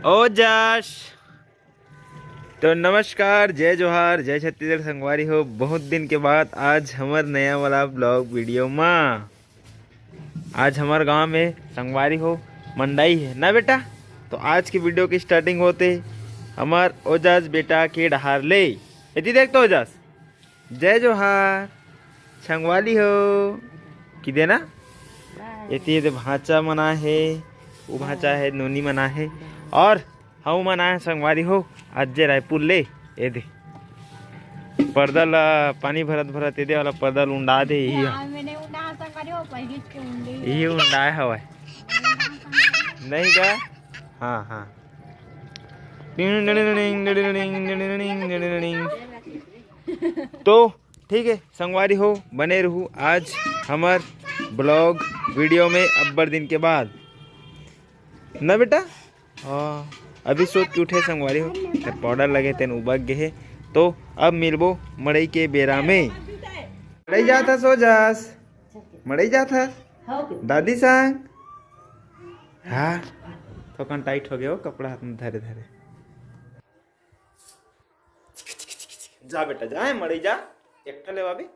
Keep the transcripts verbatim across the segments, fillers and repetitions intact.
ओजस। तो नमस्कार, जय जोहार, जय छत्तीसगढ़ संगवारी हो। बहुत दिन के बाद आज हमर नया वाला ब्लॉग वीडियो मा। आज हमर गांव में संगवारी हो मंडई हे ना बेटा। तो आज के वीडियो के स्टार्टिंग होथे हमर ओजस बेटा के डहार ले। एती देख तो ओजस, जय जोहार संगवारी हो। कि देना एती एदे भांचा मना हे, वो भांचा हे, नोनी मना हे, और हऊ मना हे संगवारी हो। आज जे रायपुर ले एदे पर्दा ला पानी भरत भरत एदे वाला पर्दा ला उंडा दे ही। यही उंडाए हवय। नहीं का? हाँ, हाँ। तो ठीक है संगवारी हो, बने रहू आज हमर ब्लॉग वीडियो में अब्बड़ दिन के बाद ना बेटा। हाँ, अभी सोच के उठे संगवारी हो, ते पाउडर लगे तेन उबक गे हे। तो अब मिलबो मड़ई के बेरा में। मड़ई जात हस ओजस, मड़ई जात हस दादी संग। हाँ, थोकन टाइट हो गया हो कपड़ा हाथ में धरे धरे। जा बेटा जा, मड़ई जा, एकटा लेवा बे।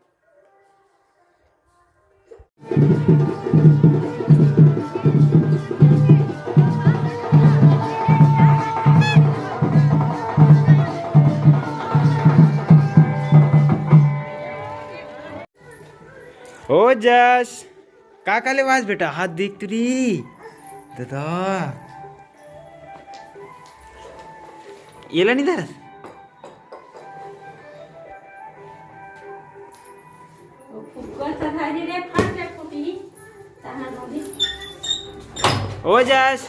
ओजस, का का लेवास बेटा? हाथ देख तुरी दादा, एला नहीं धरस। ओजस,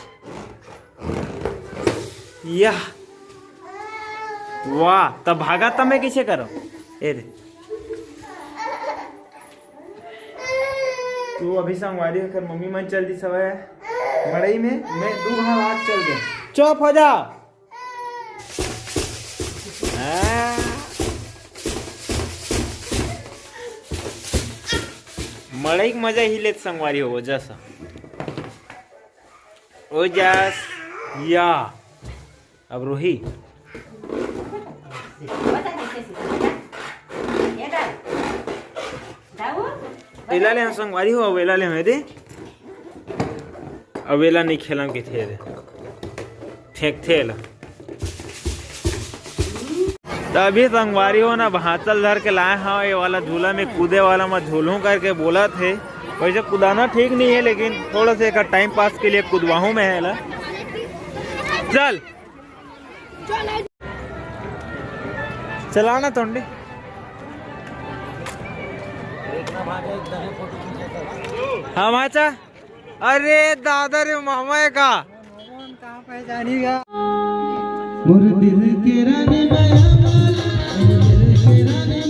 यह वाह, तब भागा तब मैं कैसे करो? ए दे। तू अभी संगवारी होकर मम्मी मन चल दी सवय मड़ई में, मैं दू घाव आग चल गए। चुप हो जा। हाँ। मड़ई के मजा ही लेत संगवारी हो, ओजस। ओजस। या। अब रोही। एला ले हम संगवारी हो, अब एला ले हम दे। अब एला नहीं खेलम के थे दे। फेंक थे एला। तभी संगवारी हो ना, भांचल धर के लाए हाँ, ये वाला झूला में कूदे वाला मैं झूलूं करके बोलत हे। वैसे कुदाना ठीक नहीं है, लेकिन थोड़ा सा एक टाइम पास के लिए कुदवाहूं मैं एला। चल। चलाना तोंडी। हाँ भांचा। अरे दादा रे, मामा है का? मोर दिल के रानी माया वाला, दिल के रानी